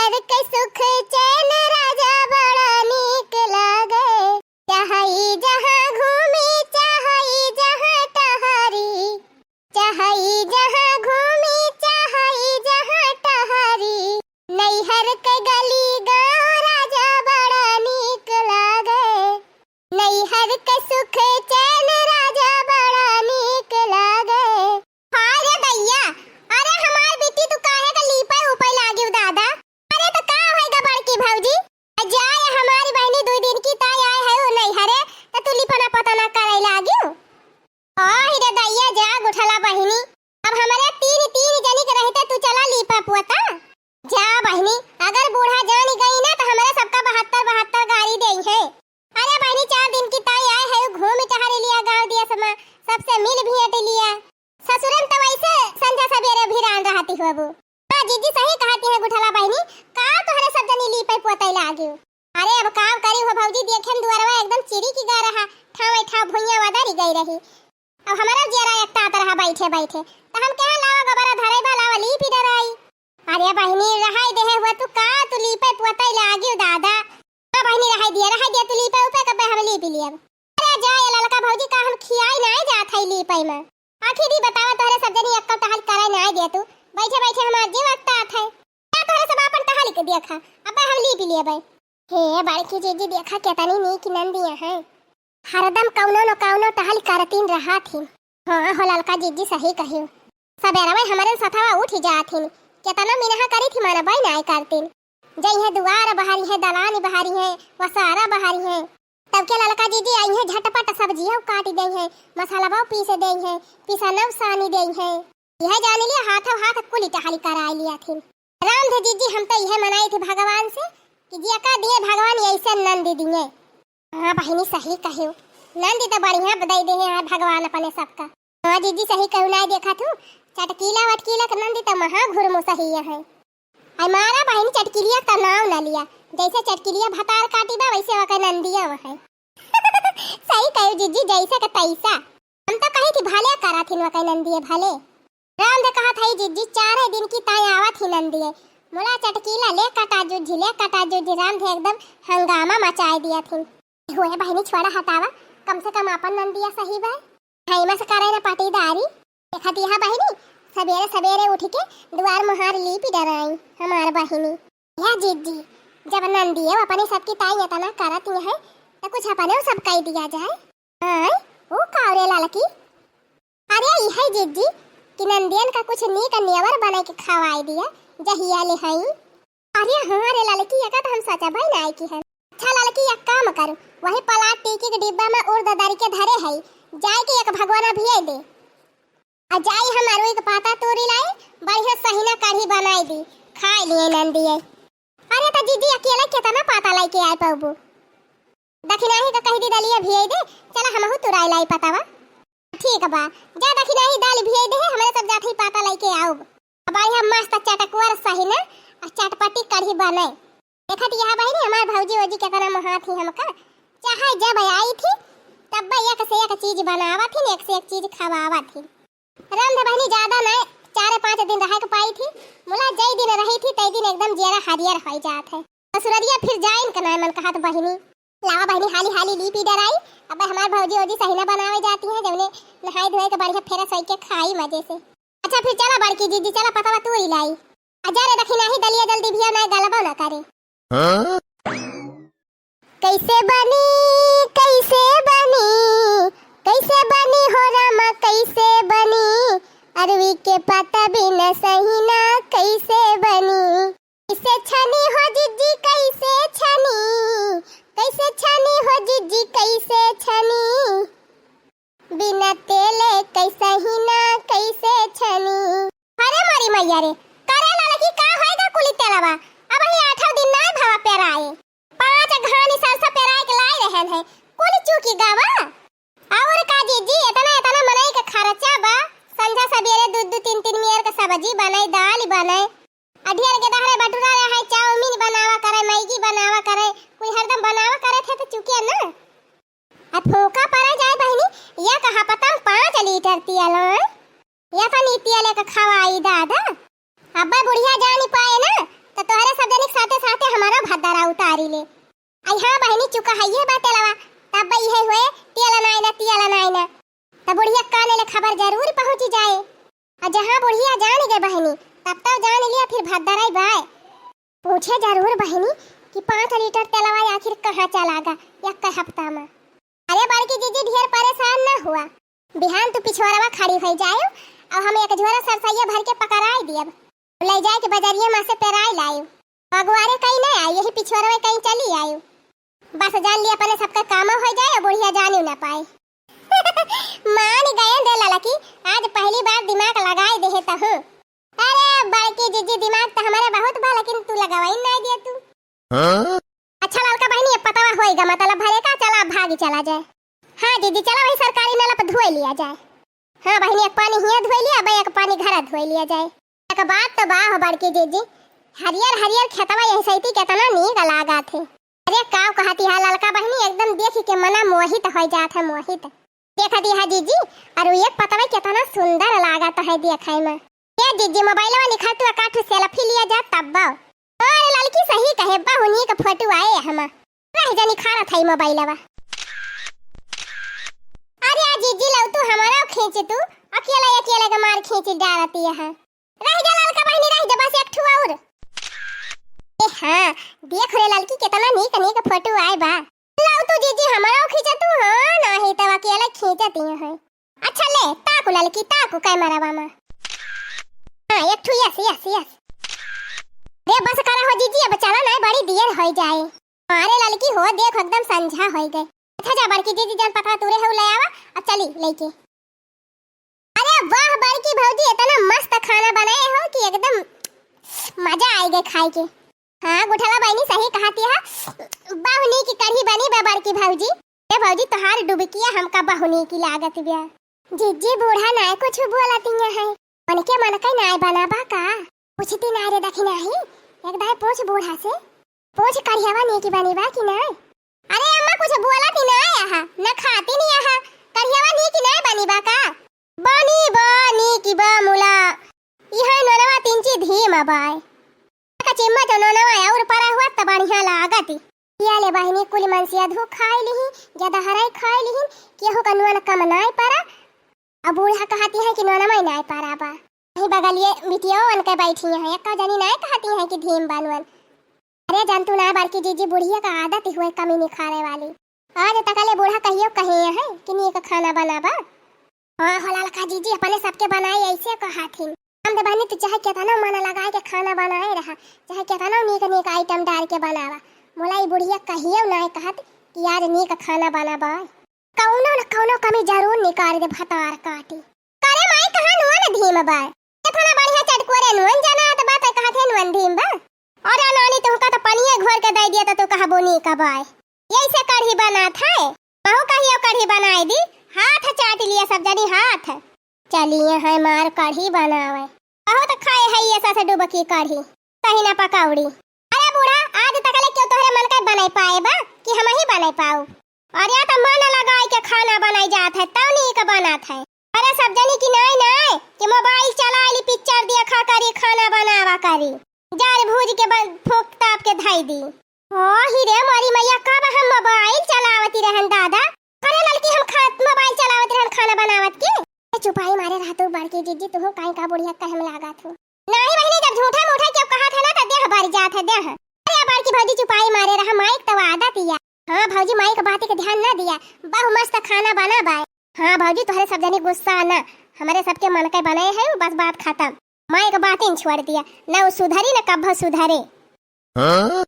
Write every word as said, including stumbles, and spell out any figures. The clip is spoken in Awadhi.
नैहर के सुख चैन राजा बड़ा नीक लागे। चाहई जहाँ घूमी, चाहई जहाँ टहरी, चाहई जहाँ घूमी, चाहई जहाँ टहरी। नैहर के गली गाँव राजा बड़ा नीक लागे। नैहर के सुख चैन राजा बड़ा नीक लागे। हाँ रे दैया, अरे हमार बिट्टी तू काहे का लीपे उपे लागिउ दादा? अरे तो का होइगा बड़की भौजी? आ जाए हमारी बहिनी दुइ दिन की ताई आए है उ नैहरे, तो तू लिपना पतना करे लागिउ। आहि रे दैया जा गुठला बहिनी, अब हमरे तीन, तीन जनी के रहते तू चला लीपा पोता। जा बहिनी, अगर बूढ़ा जानी गई ना तो हमरे सबका बहत्तर बहत्तर गारी देइहैं। अरे बहिनी, चार दिन की ताई आए है, घूम टहर लिया गाँव दिया समा, सबसे मिल भेंट लिया। ससुरन तो वैसे संझा सबेरे भिरान रहती होबू। हाँ जीजी सही कहती है गुठला बहिनी, का तोहरे सब जनी लीपे पोते लागिउ। अरे अब काम करी हो भौजी, देखे में दुआरवा एकदम चिरी की गा रहा, ठावे ठाव भुइयां वदरी गई रही। अब हमारा जियरा एकतात रहा बैठे बैठे, तो हम कहे लावा गोबरा धरे बा, लावा लीपी डराई। अरे बहिनी रहाई देहे हुआ तू का, तू लीपे पोते लागिउ दादा। हाँ बहिनी रहाई दिया, रहाई दिया, तू लीपे उपे कबे हम लीपी लियब। अरे जा ये ललका भौजी का हम खियाई नाई जात है लीपे में। आखिर ही बतावा तोहरे सब जनी एक्का टहल करे नाई दे तू, बैठे बैठे हमार जीव एकतात है। का तोहरे सब आपन टहल के देखा, अबे हम लीपी लेबे। हे बड़की जीजी, देखा केतनी नीक नंदिया है, हरदम कौनो न कौनो टहल करतीन रहत हिन। हाँ हो ललका जीजी सही कहिउ, सबेरवे हमरे सथवा उठ जात हिन, केतनो मिनहा करी थी मानबे नाय करतीन। जइहे दुआर बहारी है, दलान बहारी है, वसारा बहारी है, तब के ललका जीजी आई है, झटपट सब्जिया काट दे है, मसाला पीस दे है, पिसनौ सानी दे है। यह जान लिया हाथों हाथ कुली टहली कराई लिया थी। रामधे जीजी हम तो यह मनाई थी भगवान से कि जियका दिए भगवान यैसे नंदी दिए। हाँ बहिनी सही कहिउ, नंदी तो बढ़िया दे दे है यार भगवान अपने सबका। हाँ जीजी सही कहू, नाय देखा तू, चटकीला वटकीला के नंदी तो महा घुरमो सही है। आई मारा बहिनी चटकिलिया का नाव न लिया, जैसे चटकिलिया भतार काटी बा वैसे वके नंदिया वहे। सही कहू जीजी, जैसे का तैसा। हम तो कही थी भले करा थी वके नंदिये भले। रामधे कहा था जीजी, चार दिन की ताई आवत ही नंदिये, मुला चटकीला ले कटा जुझी, ले कटा जुझी। रामधे एकदम हंगामा मचाए दिया थी। हुए बहिनी छोड़ा हटावा, कम से कम अपन नंदिया सही बा। हाय मस करे न पाटीदारी। देखा दिया बहिनी, सबेरे सबेरे उठ के दुआर मुहार लीपी डराई हमार बहिनी। या जीजी, जब नंदिये अपने सबकी ताई इतना करत ही है, तो कुछ अपने सब कह दिया जाए। हाँ, ओ कावरे ललकी। अरे ई है जीजी, कि नंदियन का कुछ नीक नेवर बने के खवाई दिया, जहिया ले हई। अरे हाँ रे ललकी, एका तो हम सोचबे नाय की है। अच्छा ललकी, एक काम करू, वही प्लास्टिक के डिब्बा में उर्द दरी के धरे है, जाए के एक भगोना भियाई दे। आ जाई हम अरुई के पाता तोरी लाई, बढ़िया सहीना कढ़ी बनाई दी, खाए लिए नंदिये। अरे तो जीजी अकेले केतना पाता लेके आए पबू? दखिनाही का कही दी दलिया भियाई दे, चला हमहू तुराई लाई पतावा। ठीक बा, जा दखिनाही दाल भियाई दे, हमरे सब जात ही पाता लेके आउब। अब आई हम मस्त चटकुअर सहीना, आ चटपटी कढ़ी बने। देखत यहाँ बहिनी हमार भौजी वौजी केतना मोहात ही हमका, चाहे जब आई थी, तब एक से एक चीज बनावत ही, एक से एक चीज खवावत ही। रामधे बहिनी ज्यादा नाय, चारे पाँच दिन रहे के पाई थी, मुला जई दिन रही थी, तई दिन एकदम जियरा हरियर होई जात है। ससुररिया फिर जाइन के नाय मन कहत बहिनी। लावा बहिनी हाली हाली लीपी डराई, अब हमार भौजी वौजी सहीना बनावे जाती है, जौने नहाई धोए के बढ़िया fresh होई के खाई मजे से। अच्छा फिर चला बड़की जीजी, चला पतवा तूरी लाई। आ जा रे दखिनाही दलिया जल्दी भिया, नाय गलबो ना करे। हाँ? कैसे बनी, कैसे बनी, कैसे बनी हो रामा, कैसे बनी? अरवी के पाता बिना सहीना कैसे बनी? कैसे छनी हो जिज्जी, कैसे छनी, कैसे छनी हो जिज्जी, कैसे छनी? बिना तेले कैसही ना कैसे छनी। अरे मोरी मैया रे, करे ललकी का होएगा कुली तेलवा? अब ही आठव दिन ना भवा पेराए। पाँच घानी सरसों पेराए के लाई रहन है, कुल चूकी गावा। और का जीजी, इतना, इतना मनई के खर्चा बा, संझा सबेरे दू दू तीन तीन मेर के सब्जी बने, दाल बने, आ ढेर के दहरे बटुरा रहे, चाउमीन बनावा करे, मैगी बनावा करे, कोई हरदम बनावा करे थे तो चुकिया ना। आ फूका पड़ा जाए बहिनी, या कहा पता हम पाँच लीटर तेल, या तो नी तेल एक खवाई दादा। अब्बा बुढ़िया जानी पाए ना, तो तोहरे सब जनिक चुका है ये बात तेलवा, तब इहे हुए, तेल नाई ना, तेल नाई ना। तब बुढ़िया काने ले खबर जरूर पहुँची जाए। और जहाँ बुढ़िया जान गए बहिनी, तब तो जान लिया फिर भद्दराई बाय। पूछे जरूर बहिनी कि पाँच लीटर तेलवा आखिर कहाँ चला गा एक हफ्ता में। अरे बड़की जीजी ढेर परेशान न हुआ, बिहान तू पिछोरवा खड़ी हो जायो और हम एक झोरा सरसैया भर के पकड़ाई दियब, ले जाए के बजरिया में से पेराई लायो। अगुआरे कहीं नहीं आई, यही पिछोरवा कहीं चली आयो। बस जान लिया अपने सबका काम हो जाए और बुढ़िया जाने ना पाए। मान गए रे ललकी, आज पहली बार दिमाग लगाए देहे तहूँ। अरे बड़की जीजी, दिमाग तो हमारे बहुत बा, लेकिन तू लगावाई ना दिया तू। हाँ? अच्छा ललका बहिनी, अब पतवा होएगा, मतलब भरे का, चला अब भागी चला जाए। हाँ जीजी, चला वही सरकारी नल पर धोए लिया जाए। हाँ बहिनी, एक पानी हियाँ धोए लिया, अब एक पानी घर धोए लिया जाए। एक बात तो बा हो बड़की जीजी, हरियर हरियर खेतवा यही सैती केतना नीक लागा थे। अरे का कहती है ललका बहिनी, एकदम देख के मना मोहित हो जात है, मोहित। देखा दी है जीजी, और ये पतवा कितना सुंदर लागत है देखे में। ए जीजी, मोबाइलवा निकाल तू, एकाठ सेल्फी लिया जा तब। और ललकी सही कहे, बहु नीक फोटो आए हम। रह जा, निखारत है मोबाइलवा। अरे आ जीजी, लव तू हमारा खींच तू, अकेला अकेला के मार खींच डालती है। रह जा ललका बहिनी, रह जा, बस एक ठो और। ए हाँ, देख रे ललकी, कितना नीक नीक फोटो आए बा। लाओ तू जीजी, हमारा खींचा तू, हाँ, नाही तो अकेले खींचती है। अच्छा ले, ताकू ललकी, ताकू कैमरावा में। हाँ, एक ठो, यस, यस, यस। रे बस करा हो जीजी, अब चला ना, बड़ी देर हो जाए। अरे ललकी हो, देख एकदम संझा हो गए। अच्छा जा बड़की जीजी, जन पतवा तुरे है, उ ले आवा, अब चली लेके। अरे वाह बड़की भौजी, इतना मस्त खाना बनाए हो कि एकदम मजा आए गए खाए के। हाँ गुठला बहिनी सही कहती है, बहु नीक कढ़ी बनी बा बड़की भौजी। ए भौजी, तोहार डुबकिया हमका बहु नीक लागत बिया। जीजी बूढ़ा नाय कुछ बोलती है, मन के मन के नाय बना बा का? पूछती नाय रे दखिनाही, एक दाई पूछ बूढ़ा से। पूछ कढ़ियावा नीक बनी बा कि नाय? अरे अम्मा, कुछ बोलती नाय आहा, न खाती नहीं आहा। कढ़ियावा नीक नाय बनी बा का? बनी बा, नीक बा मुला। इहाँ नोनवा तिनची धीम बाय। का चिम्मा जो नोनवा और परा हुआ त बढ़िया लागती। या ले बहिनी, कुल मनसिया धू खाए लिही, ज्यादा हराई खाए लिही, केहू का नोन कम नाय परा। अब बूढ़ा कहती है कि नोनवा नाय परा बा। वही बगलिए बिटिया उनके बैठी है, एक जनी नाय कहती है कि धीम बा नोन। अरे जानतू ना बड़की जीजी, बुढ़िया का आदत हुए कमी निखारे वाली। आज तकले बूढ़ा कहियो कहे है कि नीक खाना बना बा। हाँ हो ललका जीजी, अपने सबके बनाए ऐसे कहा थी। हम तो बनी तू चाहे केतना मन लगाए के खाना बनाए रहा, चाहे केतना नीक नीक आइटम डाल के बनावा, मोला ई बुढ़िया कहियो नाय कहत कि आज नीक खाना बना बा। कौनो न कौनो कमी जरूर निकाल दे भतार काटी। करे माई कहाँ नून धीम बा? इतना बढ़िया चटकोरे नून जना त बात कहत है नून धीम बा। अरे नानी, तुमका तो पनिये घोर के दे दिया तो तू कहबो नीक बाय। यही से कढ़ी बनात है। महू कहियो कढ़ी बनाए दी। हाथ चाट लिया सब जनी हाथ। चलिए है मार कढ़ी बनावे। बहुत खाए है ये सस डुबकी कढ़ी। कहीं ना पकौड़ी। अरे बूढ़ा, आज तक ले क्यों तोहरे मन का बनाई पाए बा कि हम ही बनाई पाऊ? अरे त मन लगाई के खाना बनाई जात है, तब नीक बनत है। अरे सब जनी की नाय नाय कि मोबाइल चला ली, पिक्चर देखा करी, खाना बनावा करी, जार भूज के बन-, फूक ताप के धई दी। ओ ही रे मोरी मैया, कब हम मोबाइल चलावती रहन दादा? अरे ललकी हम खा-, मोबाइल चलावती रहन खाना बनावत के। ए, चुपाई मारे रह तू बड़की जीजी, तुहू काई का बुढ़िया कहे में लागत हो। नाही बहिनी, जब झूठा मूठा क्यों कहत है ना, त देह भर जात है, देह। अरे बड़की भौजी चुपाई मारे रहा, माइक तो आदत या। हाँ भौजी, माइक बाती के ध्यान ना दिया, बहु मस्त खाना बना बाय। हाँ भौजी, तोहरे सब जनी गुस्सा ना, हमारे सबके मन के बने है, बस बात खत्म। माइक बातिन छोड़ दिया, न उ सुधरी न कब्बो सुधरे। हाँ?